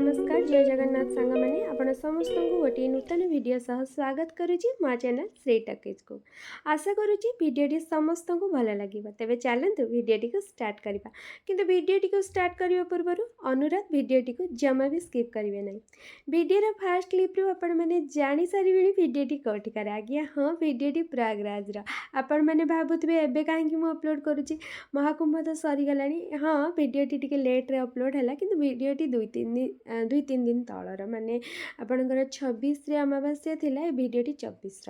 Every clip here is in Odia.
ନମସ୍କାର, ଜୟ ଜଗନ୍ନାଥ ସାଙ୍ଗମାନେ। ଆପଣ ସମସ୍ତଙ୍କୁ ଗୋଟିଏ ନୂତନ ଭିଡ଼ିଓ ସହ ସ୍ୱାଗତ କରୁଛି ମୋ ଚ୍ୟାନେଲ୍ ଶ୍ରୀ ଟକିଜ୍କୁ। ଆଶା କରୁଛି ଭିଡ଼ିଓଟି ସମସ୍ତଙ୍କୁ ଭଲ ଲାଗିବ। ତେବେ ଚାଲନ୍ତୁ, ଭିଡ଼ିଓଟିକୁ ଷ୍ଟାର୍ଟ କରିବା। କିନ୍ତୁ ଭିଡ଼ିଓଟିକୁ ଷ୍ଟାର୍ଟ କରିବା ପୂର୍ବରୁ ଅନୁରୋଧ, ଭିଡ଼ିଓଟିକୁ ଜମା ବି ସ୍କିପ୍ କରିବେ ନାହିଁ। ଭିଡ଼ିଓର ଫାଷ୍ଟ କ୍ଲିପ୍ରୁ ଆପଣମାନେ ଜାଣିସାରିବେଣି ଭିଡ଼ିଓଟି କେଉଁଠିକାର। ଆଜ୍ଞା ହଁ, ଭିଡ଼ିଓଟି ପ୍ରୟାଗରାଜର। ଆପଣମାନେ ଭାବୁଥିବେ, ଏବେ କାହିଁକି ମୁଁ ଅପଲୋଡ଼ କରୁଛି, ମହାକୁମ୍ଭ ତ ସରିଗଲାଣି। ହଁ, ଭିଡ଼ିଓଟି ଟିକେ ଲେଟ୍ରେ ଅପଲୋଡ଼ ହେଲା, କିନ୍ତୁ ଭିଡ଼ିଓଟି 2-3 ଦିନ ତଳର। ମାନେ ଆପଣଙ୍କର 26ରେ ଅମାବାସ୍ୟା ଥିଲା, ଏ ଭିଡ଼ିଓଟି 24ର।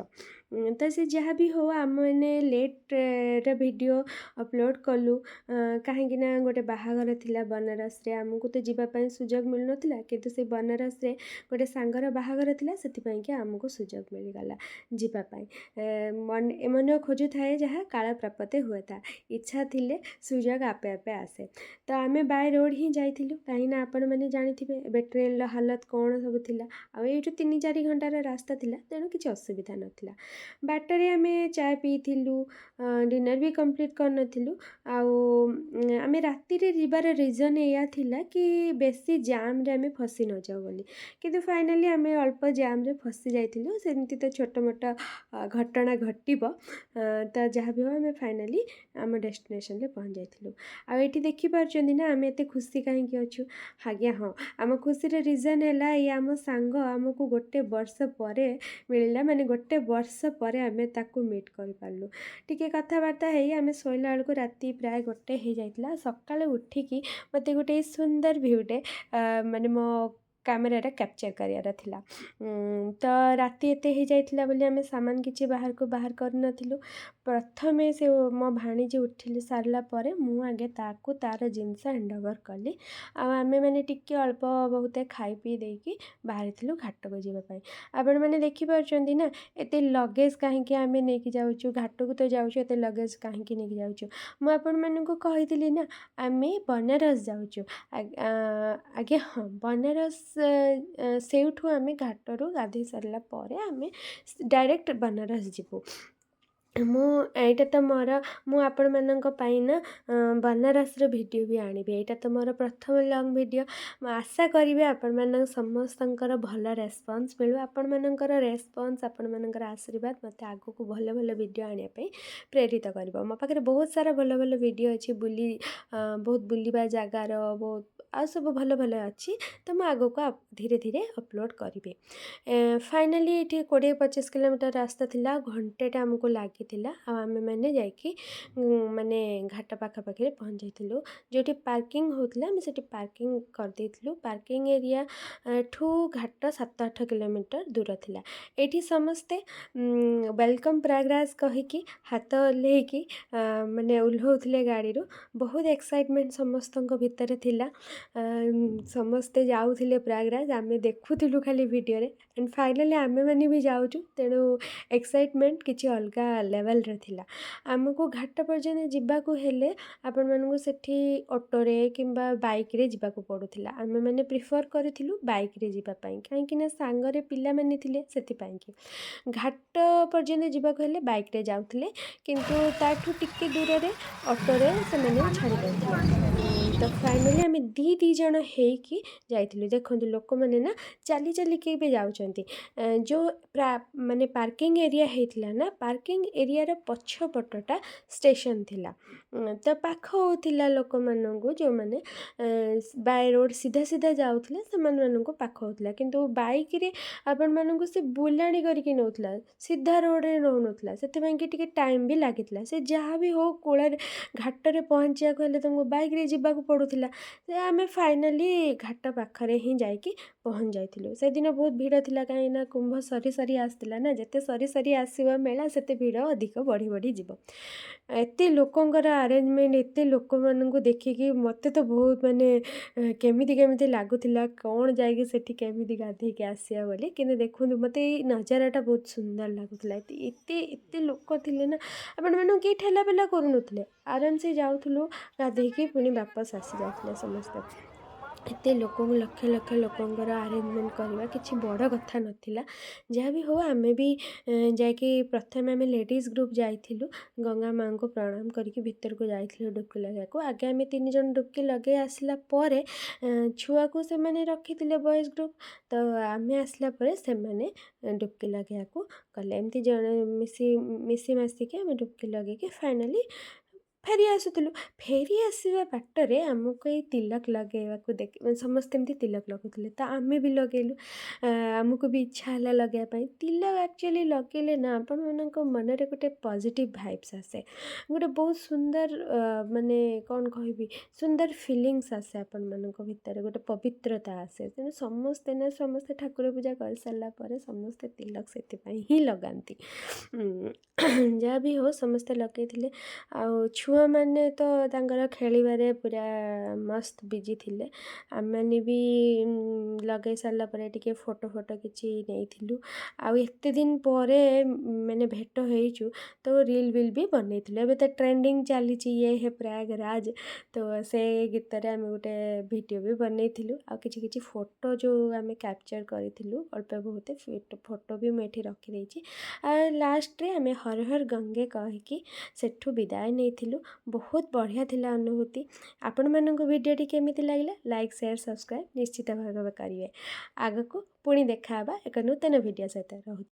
ତ ସେ ଯାହା ବି ହଉ, ଆମେମାନେ ଲେଟ୍ରେ ଭିଡ଼ିଓ ଅପଲୋଡ଼ କଲୁ, କାହିଁକି ନା ଗୋଟେ ବାହାଘର ଥିଲା ବନାରସରେ। ଆମକୁ ତ ଯିବା ପାଇଁ ସୁଯୋଗ ମିଳୁନଥିଲା, କିନ୍ତୁ ସେ ବନାରସରେ ଗୋଟେ ସାଙ୍ଗର ବାହାଘର ଥିଲା, ସେଥିପାଇଁକି ଆମକୁ ସୁଯୋଗ ମିଳିଗଲା ଯିବା ପାଇଁ। ମନ ଖୋଜୁଥାଏ ଯାହା, କାଳ ପ୍ରାପତେ ହୁଏ ତାହା। ଇଚ୍ଛା ଥିଲେ ସୁଯୋଗ ଆପେ ଆପେ ଆସେ। ତ ଆମେ ବାଇ ରୋଡ଼ ହିଁ ଯାଇଥିଲୁ, କାହିଁକିନା ଆପଣମାନେ ଜାଣିଥିବେ ଏବେ ଟ୍ରେନ୍ର ହାଲତ କ'ଣ ସବୁ ଥିଲା। ଆଉ ଏଇଠୁ 3-4 ଘଣ୍ଟାର ରାସ୍ତା ଥିଲା, ତେଣୁ କିଛି ଅସୁବିଧା ନଥିଲା। ବାଟରେ ଆମେ ଚା ପିଇଥିଲୁ, ଡିନର୍ ବି କମ୍ପ୍ଲିଟ୍ କରିନଥିଲୁ। ଆଉ ଆମେ ରାତିରେ ଯିବାର ରିଜନ୍ ଏଇଆ ଥିଲା କି ବେଶୀ ଜାମ୍ରେ ଆମେ ଫସି ନଯାଉ ବୋଲି। କିନ୍ତୁ ଫାଇନାଲି ଆମେ ଅଳ୍ପ ଜାମ୍ରେ ଫସି ଯାଇଥିଲୁ। ସେମିତି ତ ଛୋଟ ମୋଟ ଘଟଣା ଘଟିବ। ତ ଯାହା ବି ହଉ, ଆମେ ଫାଇନାଲି ଆମ ଡେଷ୍ଟିନେସନ୍ରେ ପହଞ୍ଚି ଯାଇଥିଲୁ। ଆଉ ଏଇଠି ଦେଖିପାରୁଛନ୍ତି ନା, ଆମେ ଏତେ ଖୁସି କାହିଁକି ଅଛୁ? ଆଜ୍ଞା ହଁ, ଆମ ଖୁସିର ରିଜନ୍ ହେଲା ଏଇ ଆମ ସାଙ୍ଗ ଆମକୁ ଗୋଟେ ବର୍ଷ ପରେ ମିଳିଲା। ମାନେ ଗୋଟେ ବର୍ଷ ପରେ ଆମେ ତାକୁ ମିଟ୍ କରିପାରିଲୁ। ଟିକେ କଥାବାର୍ତ୍ତା ହେଇ ଆମେ ଶୋଇଲା ବେଳକୁ ରାତି ପ୍ରାୟ 1 ହେଇଯାଇଥିଲା। ସକାଳୁ ଉଠିକି ମୋତେ ଗୋଟେ ସୁନ୍ଦର ଭ୍ୟୁଟେ ମାନେ ମୋ କ୍ୟାମେରାରେ କ୍ୟାପଚର୍ କରିବାର ଥିଲା। ତ ରାତି ଏତେ ହେଇଯାଇଥିଲା ବୋଲି ଆମେ ସାମାନ କିଛି ବାହାରକୁ ବାହାର କରିନଥିଲୁ। ପ୍ରଥମେ ସେ ମୋ ଭାଣିଜୀ ଉଠିଲି ସାରିଲା ପରେ ମୁଁ ଆଗେ ତାକୁ ତା'ର ଜିନିଷ ହ୍ୟାଣ୍ଡ ଓଭର୍ କଲି। ଆଉ ଆମେମାନେ ଟିକେ ଅଳ୍ପ ବହୁତ ଖାଇ ପିଇ ଦେଇକି ବାହାରିଥିଲୁ ଘାଟକୁ ଯିବା ପାଇଁ। ଆପଣମାନେ ଦେଖିପାରୁଛନ୍ତି ନା, ଏତେ ଲଗେଜ୍ କାହିଁକି ଆମେ ନେଇକି ଯାଉଛୁ? ଘାଟକୁ ତ ଯାଉଛୁ, ଏତେ ଲଗେଜ୍ କାହିଁକି ନେଇକି ଯାଉଛୁ? ମୁଁ ଆପଣମାନଙ୍କୁ କହିଥିଲି ନା, ଆମେ ବନାରସ ଯାଉଛୁ। ଆଜ୍ଞା ହଁ, ବନାରସ। ସେଇଠୁ ଆମେ ଘାଟରୁ ଗାଧୋଇ ସାରିଲା ପରେ ଆମେ ଡାଇରେକ୍ଟ ବନାରସ ଯିବୁ। ମୁଁ ଏଇଟା ତ ମୋର, ମୁଁ ଆପଣମାନଙ୍କ ପାଇଁ ନା ବନାରସର ଭିଡ଼ିଓ ବି ଆଣିବି। ଏଇଟା ତ ମୋର ପ୍ରଥମ ଲଙ୍ଗ୍ ଭିଡ଼ିଓ। ମୁଁ ଆଶା କରିବି ଆପଣମାନଙ୍କ ସମସ୍ତଙ୍କର ଭଲ ରେସ୍ପନ୍ସ ମିଳିବ। ଆପଣମାନଙ୍କର ରେସ୍ପନ୍ସ, ଆପଣମାନଙ୍କର ଆଶୀର୍ବାଦ ମୋତେ ଆଗକୁ ଭଲ ଭଲ ଭିଡ଼ିଓ ଆଣିବା ପାଇଁ ପ୍ରେରିତ କରିବ। ମୋ ପାଖରେ ବହୁତ ସାରା ଭଲ ଭଲ ଭିଡ଼ିଓ ଅଛି, ବହୁତ ବୁଲିବା ଜାଗାର, ବହୁତ ଆଉ ସବୁ ଭଲ ଭଲ ଅଛି। ତ ମୁଁ ଆଗକୁ ଧୀରେ ଧୀରେ ଅପଲୋଡ଼ କରିବି। ଫାଇନାଲି ଏଇଠି 20-25 କିଲୋମିଟର ରାସ୍ତା ଥିଲା, ଘଣ୍ଟେଟା ଆମକୁ ଲାଗିଥିଲା। ଆଉ ଆମେମାନେ ଯାଇକି ମାନେ ଘାଟ ପାଖାପାଖିରେ ପହଞ୍ଚି ଯାଇଥିଲୁ। ଯେଉଁଠି ପାର୍କିଂ ହେଉଥିଲା, ଆମେ ସେଠି ପାର୍କିଂ କରିଦେଇଥିଲୁ। ପାର୍କିଂ ଏରିଆ ଠୁ ଘାଟ 7-8 କିଲୋମିଟର ଦୂର ଥିଲା। ଏଇଠି ସମସ୍ତେ "welcome Prayagraj" କହିକି ହାତ ଓହ୍ଲେଇକି ମାନେ ଓହ୍ଲଉଥିଲେ ଗାଡ଼ିରୁ। ବହୁତ ଏକ୍ସାଇଟମେଣ୍ଟ ସମସ୍ତଙ୍କ ଭିତରେ ଥିଲା। ସମସ୍ତେ ଯାଉଥିଲେ ପ୍ରୟାଗରାଜ, ଆମେ ଦେଖୁଥିଲୁ ଖାଲି ଭିଡ଼ିଓରେ। ଆଣ୍ଡ ଫାଇନାଲି ଆମେମାନେ ବି ଯାଉଛୁ, ତେଣୁ ଏକ୍ସାଇଟମେଣ୍ଟ କିଛି ଅଲଗା ଲେଭେଲର ଥିଲା। ଆମକୁ ଘାଟ ପର୍ଯ୍ୟନ୍ତ ଯିବାକୁ ହେଲେ ଆପଣମାନଙ୍କୁ ସେଠି ଅଟୋରେ କିମ୍ବା ବାଇକ୍ରେ ଯିବାକୁ ପଡ଼ୁଥିଲା। ଆମେମାନେ ପ୍ରିଫର୍ କରିଥିଲୁ ବାଇକ୍ରେ ଯିବା ପାଇଁ, କାହିଁକିନା ସାଙ୍ଗରେ ପିଲାମାନେ ଥିଲେ। ସେଥିପାଇଁକି ଘାଟ ପର୍ଯ୍ୟନ୍ତ ଯିବାକୁ ହେଲେ ବାଇକ୍ରେ ଯାଉଥିଲେ, କିନ୍ତୁ ତାଠୁ ଟିକେ ଦୂରରେ ଅଟୋରେ ସେମାନେ ଛାଡ଼ି ଦେଉଥିଲେ। ତ ଫାଇନାଲି ଆମେ ଦୁଇ ଦୁଇ ଜଣ ହେଇକି ଯାଇଥିଲୁ। ଦେଖନ୍ତୁ, ଲୋକମାନେ ନା ଚାଲି ଚାଲିକି ବି ଯାଉଛନ୍ତି। ଯେଉଁ ମାନେ ପାର୍କିଂ ଏରିଆ ହେଇଥିଲା ନା, ପାର୍କିଂ ଏରିଆର ପଛପଟଟା ଷ୍ଟେସନ୍ ଥିଲା। ତ ପାଖ ହେଉଥିଲା ଲୋକମାନଙ୍କୁ। ଯେଉଁମାନେ ବାଇ ରୋଡ଼ ସିଧା ସିଧା ଯାଉଥିଲେ, ସେମାନଙ୍କୁ ପାଖ ହେଉଥିଲା। କିନ୍ତୁ ବାଇକ୍ରେ ଆପଣମାନଙ୍କୁ ସେ ବୁଲାଣି କରିକି ନେଉଥିଲା, ସିଧା ରୋଡ଼ରେ ନେଉନଥିଲା। ସେଥିପାଇଁକି ଟିକେ ଟାଇମ୍ ବି ଲାଗିଥିଲା। ସେ ଯାହା ବି ହଉ, କୂଳରେ ଘାଟରେ ପହଞ୍ଚିବାକୁ ହେଲେ ତୁମକୁ ବାଇକ୍ରେ ଯିବାକୁ ପଡ଼ୁଥିଲା। ସେ ଆମେ ଫାଇନାଲି ଘାଟ ପାଖରେ ହିଁ ଯାଇକି ପହଞ୍ଚି ଯାଇଥିଲୁ। ସେଦିନ ବହୁତ ଭିଡ଼ ଥିଲା, କାହିଁକିନା କୁମ୍ଭ ସରି ସରି ଆସିଥିଲା ନା। ଯେତେ ସରି ସରି ଆସିବ ମେଳା, ସେତେ ଭିଡ଼ ଅଧିକ ବଢ଼ି ବଢ଼ି ଯିବ। ଏତେ ଲୋକଙ୍କର ଆରେଞ୍ଜମେଣ୍ଟ, ଏତେ ଲୋକମାନଙ୍କୁ ଦେଖିକି ମୋତେ ତ ବହୁତ ମାନେ କେମିତି କେମିତି ଲାଗୁଥିଲା, କ'ଣ ଯାଇକି ସେଠି କେମିତି ଗାଧେଇକି ଆସିବା ବୋଲି। କିନ୍ତୁ ଦେଖନ୍ତୁ, ମୋତେ ଏଇ ନଜାରାଟା ବହୁତ ସୁନ୍ଦର ଲାଗୁଥିଲା। ଏତେ ଏତେ ଏତେ ଲୋକ ଥିଲେ ନା, ଆପଣମାନଙ୍କୁ କେହି ଠେଲା ପେଲା କରୁନଥିଲେ। ଆରାମସେ ଯାଉଥିଲୁ, ଗାଧେଇକି ପୁଣି ବାପସ ଆସି ଯାଉଥିଲେ ସମସ୍ତେ। ଏତେ ଲୋକଙ୍କୁ, ଲକ୍ଷ ଲକ୍ଷ ଲୋକଙ୍କର ଆରେଞ୍ଜମେଣ୍ଟ କରିବା କିଛି ବଡ଼ କଥା ନଥିଲା। ଯାହା ବି ହଉ, ଆମେ ବି ଯାଇକି ପ୍ରଥମେ ଆମେ ଲେଡ଼ିଜ୍ ଗ୍ରୁପ୍ ଯାଇଥିଲୁ। ଗଙ୍ଗା ମାଆଙ୍କୁ ପ୍ରଣାମ କରିକି ଭିତରକୁ ଯାଇଥିଲୁ ଡୁବକି ଲଗାଇବାକୁ। ଆଗେ ଆମେ ତିନି ଜଣ ଡୁବକି ଲଗାଇ ଆସିଲା ପରେ ଛୁଆକୁ ସେମାନେ ରଖିଥିଲେ ବଏଜ୍ ଗ୍ରୁପ୍। ତ ଆମେ ଆସିଲା ପରେ ସେମାନେ ଡୁବକି ଲଗାଇବାକୁ ଗଲେ। ଏମିତି ଜଣେ ମିଶି ମିଶି ମାସିକି ଆମେ ଡୁବକି ଲଗେଇକି ଫାଇନାଲି ଫେରି ଆସୁଥିଲୁ। ଫେରି ଆସିବା ବାଟରେ ଆମକୁ ଏଇ ତିଲକ ଲଗାଇବାକୁ ଦେଖି, ମାନେ ସମସ୍ତେ ଏମିତି ତିଲକ ଲଗାଉଥିଲେ, ତ ଆମେ ବି ଲଗେଇଲୁ। ଆମକୁ ବି ଇଚ୍ଛା ହେଲା ଲଗାଇବା ପାଇଁ ତିଲକ। ଆକ୍ଚୁଆଲି ଲଗେଇଲେ ନା ଆପଣମାନଙ୍କ ମନରେ ଗୋଟେ ପଜିଟିଭ୍ ଭାଇବ୍ସ ଆସେ, ଗୋଟେ ବହୁତ ସୁନ୍ଦର, ମାନେ କ'ଣ କହିବି, ସୁନ୍ଦର ଫିଲିଙ୍ଗସ୍ ଆସେ ଆପଣମାନଙ୍କ ଭିତରେ, ଗୋଟେ ପବିତ୍ରତା ଆସେ। ତେଣୁ ସମସ୍ତେ ନା, ସମସ୍ତେ ଠାକୁର ପୂଜା କରିସାରିଲା ପରେ ସମସ୍ତେ ତିଲକ ସେଥିପାଇଁ ହିଁ ଲଗାନ୍ତି। ଯାହା ବି ହଉ, ସମସ୍ତେ ଲଗେଇଥିଲେ ଆଉ ଛୁଆମାନେ ତ ତାଙ୍କର ଖେଳିବାରେ ପୁରା ମସ୍ତ ବିଜି ଥିଲେ। ଆମେମାନେ ବି ଲଗେଇ ସାରିଲା ପରେ ଟିକେ ଫଟୋ ଫଟୋ କିଛି ନେଇଥିଲୁ। ଆଉ ଏତେ ଦିନ ପରେ ମାନେ ଭେଟ ହେଇଛୁ, ତ ରିଲ୍ ବିଲ୍ ବି ବନେଇଥିଲୁ। ଏବେ ତ ଟ୍ରେଣ୍ଡିଙ୍ଗ ଚାଲିଛି "ୟେ ହେ ପ୍ରୟାଗରାଜ", ତ ସେ ଗୀତରେ ଆମେ ଗୋଟେ ଭିଡ଼ିଓ ବି ବନେଇଥିଲୁ। ଆଉ କିଛି କିଛି ଫଟୋ ଯେଉଁ ଆମେ କ୍ୟାପଚର୍ କରିଥିଲୁ, ଅଳ୍ପ ବହୁତ ଫଟୋ ବି ମୁଁ ଏଠି ରଖିଦେଇଛି। ଆଉ ଲାଷ୍ଟରେ ଆମେ ହର ହର ଗଙ୍ଗେ କହିକି ସେଠୁ ବିଦାୟ ନେଇଥିଲୁ। ବହୁତ ବଢ଼ିଆ ଥିଲା ଅନୁଭୂତି। ଆପଣମାନଙ୍କୁ ଭିଡ଼ିଓଟି କେମିତି ଲାଗିଲା, ଲାଇକ୍, ସେୟାର, ସବସ୍କ୍ରାଇବ୍ ନିଶ୍ଚିତ ଭାବେ କରିବେ। ଆଗକୁ ପୁଣି ଦେଖା ହେବା ଏକ ନୂତନ ଭିଡ଼ିଓ ସହିତ। ରହୁଛି।